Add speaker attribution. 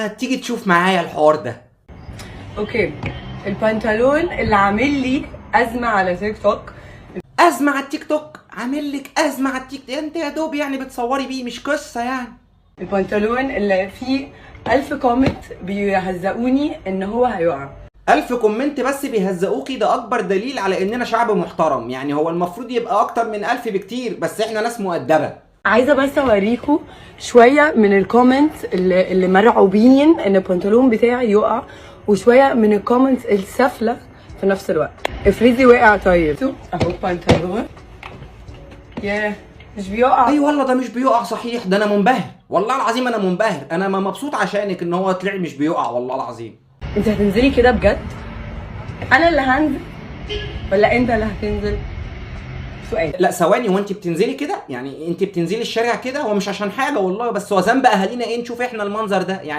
Speaker 1: ما تيجي تشوف معايا الحوار ده.
Speaker 2: okay، البنطلون اللي عامل لي ازمة على تيك توك.
Speaker 1: ازمة على التيك توك؟ عامل لك ازمة على التيك توك؟ انت يا دوب يعني بتصوري بيه، مش قصة يعني.
Speaker 2: البنطلون اللي فيه 1000 comment بيهزقوني ان هو هيقع.
Speaker 1: 1000 comment بس بيهزقوكي؟ ده اكبر دليل على اننا شعب محترم. يعني هو المفروض يبقى اكتر من 1000 بكتير، بس احنا ناس مؤدبه.
Speaker 2: عايزه بس اوريكم شوية من ال comments اللي مرعوبين ان البنطلون بتاعي يقع، وشوية من ال comments السافله في نفس الوقت. افرضي وقع؟ طيب اهو بنطلون، ياه مش بيقع.
Speaker 1: اي والله ده مش بيقع صحيح. ده انا منبهر والله العظيم، انا منبهر، انا ما مبسوط عشانك ان هو طلع مش بيقع والله العظيم.
Speaker 2: انت هتنزلي كده بجد؟ انا اللي هنزل ولا انت اللي هتنزل؟ سؤال.
Speaker 1: لا ثواني، هو انت بتنزلي كده؟ يعني انت بتنزلي الشارع كده؟ هو مش عشان حاجة والله، بس هو ذنب اهالينا ايه نشوف احنا المنظر ده يعني؟